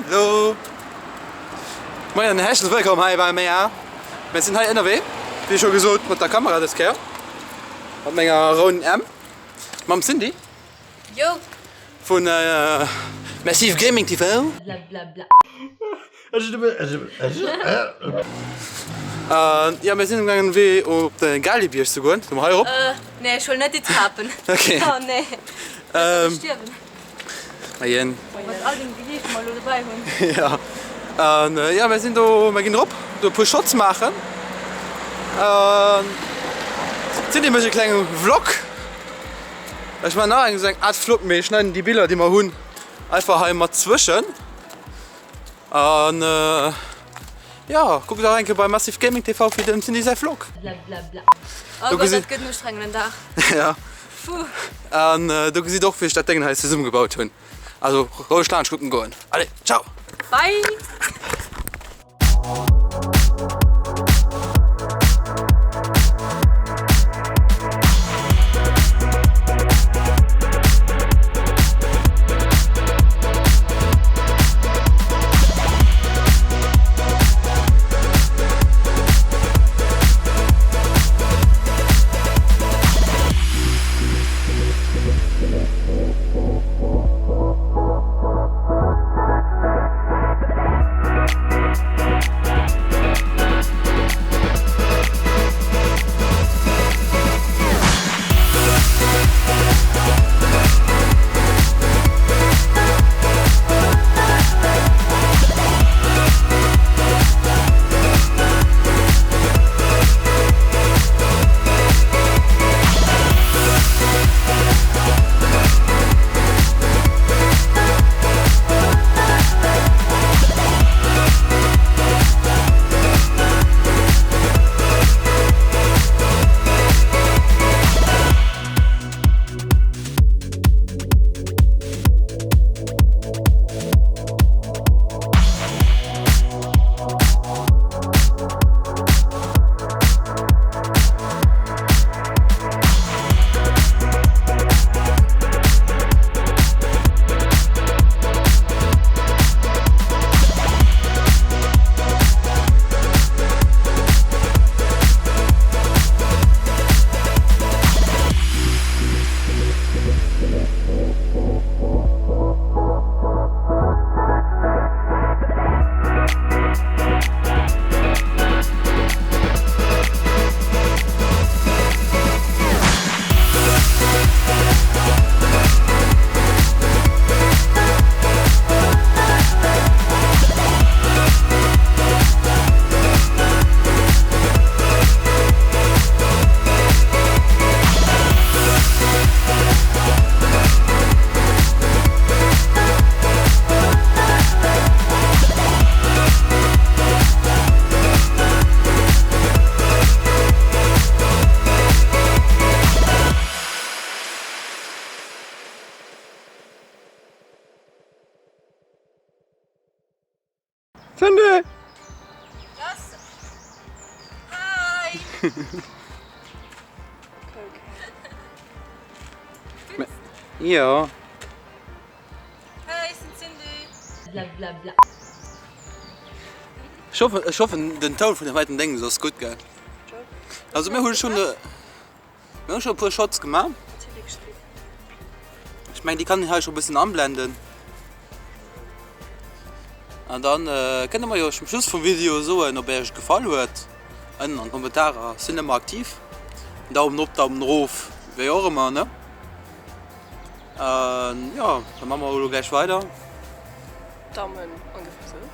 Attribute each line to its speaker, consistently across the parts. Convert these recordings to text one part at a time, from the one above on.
Speaker 1: Hallo! Moien an häerzlech wëllkomm hei bei mär. Mir sinn hei ënnerwee, wéi scho gesot, mat der Kamera dës Kéier, mat menger Ronin M, mam Cindy.
Speaker 2: Jo!
Speaker 1: Vun Massive Gaming TV. Jo, mir sinn um Wee op de Gaalgebierg ze goen. Komm hei erop.
Speaker 2: Nee, ech huelen net déi Trapen.
Speaker 1: Okay.
Speaker 2: Oh nee. Ech stierwen.
Speaker 1: Moien.
Speaker 2: Mat all dem Gewiicht, wat mer elo dobäi hunn.
Speaker 1: Jo. An jo, mir sinn do, mir ginn erop, do e puer Shots maachen. An d'Cindy mécht e klenge Vlog. Ech maachen nach eng esou eng Art Vlog, mee ech schneiden déi Biller, déi mer hunn, einfach hei mat zwëschen. An jo, kuckt och eng Kéier bei Massive Gaming TV fir dem Cindy säi Vlog.
Speaker 2: Blablabla. Oh Gott, dat gëtt en ustrengenden Dag.
Speaker 1: Ja.
Speaker 2: Puh.
Speaker 1: An do gesitt och wéi ech dat Déngen hei zesummegebaut hunn. Also roueg laanscht kucken goen. Allez, ciao!
Speaker 2: Bye!
Speaker 1: Cindy!
Speaker 2: Hi!
Speaker 1: Jo.
Speaker 2: Hey, ech sinn d'Cindy. Blablabla.
Speaker 1: Ech hoffen, ech hoffen den Toun vun dem heiten Déngens ass gutt, gell? Also mir hu schon, mir hu schon e puer Shots gemaach. Ech mengen déi kann een hei scho bëssen anblenden. An dann kënne mer jo zum Schluss vum Video soen ob Iech gefall huet ënnen an d'Kommentarer sinn ëmmer aktiv. Daumen op, Daumen erof, wéi och ëmmer ne. An jo da maache mer elo gläich weider.
Speaker 3: Daumen ongeféier sou.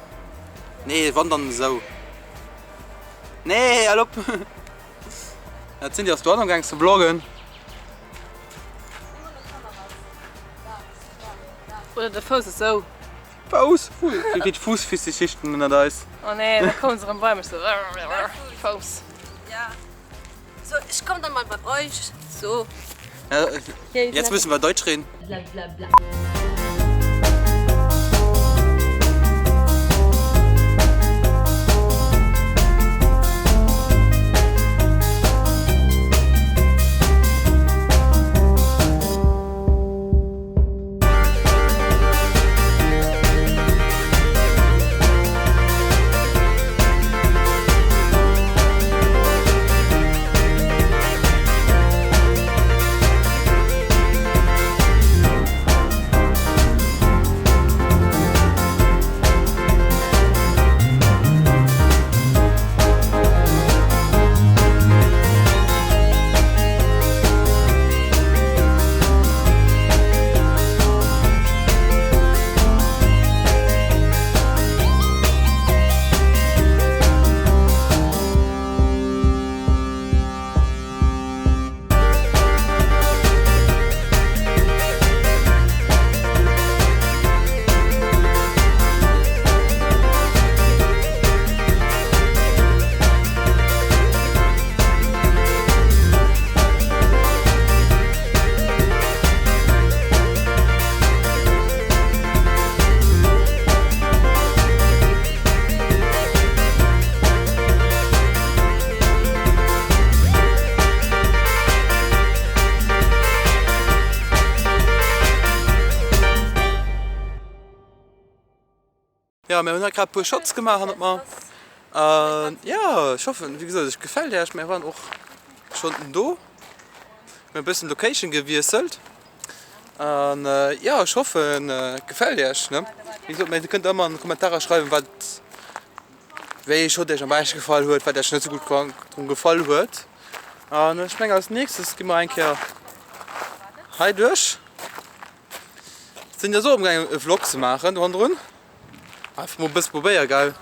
Speaker 1: Nee wann dann esou. Nee hal op! D'Cindy ass do amgaang ze vloggen.
Speaker 3: Oder de Fouss esou.
Speaker 1: Fouss? Fouss? Wéi vill Fuussfetischisten ënnert eis?
Speaker 3: Oh nee, da kommen se erëm bei mech sou. Fouss.
Speaker 2: Ja. So, ich komm dann mal bei euch. So.
Speaker 1: Jetzt müssen wir Deutsch reden.
Speaker 2: Blablabla.
Speaker 1: Jo, mir hunn hei grad e puer Shots gemaach hannert mer. An jo, ech hoffen, wéi gesot, et gefält Iech. Mir waren och schonn do. Mir hunn e bëssen d'Location gewiesselt. An jo, ech hoffen, et gefält Iech. Wéi gesot, dir kënnt ëmmer an d'Kommentarer schreiwen, wat, wéi ee Shot Iech am beschte gefall huet, wat Iech net esou gutt drun gefall huet. An ech mengen, als nächstes gi mer eng Kéier hei duerch. Sinn jo esou amgaangen e Vlog ze maachen do hannendrun. Einfach mol e bësse probéiere, gell?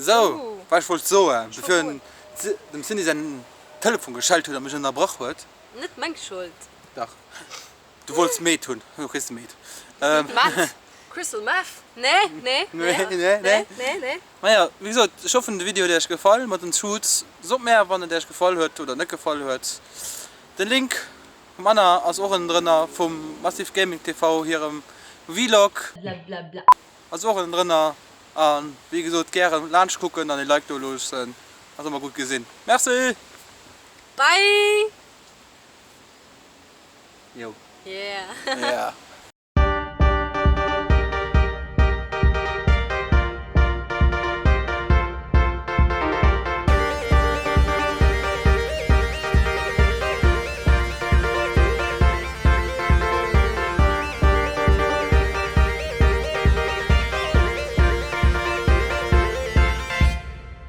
Speaker 1: Sou, wat ech wollt soen, bevir dem Cindy säin Telefon geschellt huet a mech ënnerbrach huet.
Speaker 2: Net meng Schold.
Speaker 1: Dach. Du wollts Meet hunn, lo kriss de Meet.
Speaker 2: Meth? Crystal Meth? Nee, nee, nee, nee, nee, nee.
Speaker 1: Maja, wéi gesot, ech hoffen de Video huet iech gefall mat den Shoots. Sot mär wann et iech gefall huet oder net gefall huet. Den Link vum Anna ass och ënnendrënner, vum Massive Gaming TV hirem Vlog ass och ënnendrënner. An wéi gesot gären laanscht kucken an ee Like do loossen, ass ëmmer gutt gesinn. Merci!
Speaker 2: Bye!
Speaker 1: Jo.
Speaker 2: Yeah.
Speaker 1: Yeah.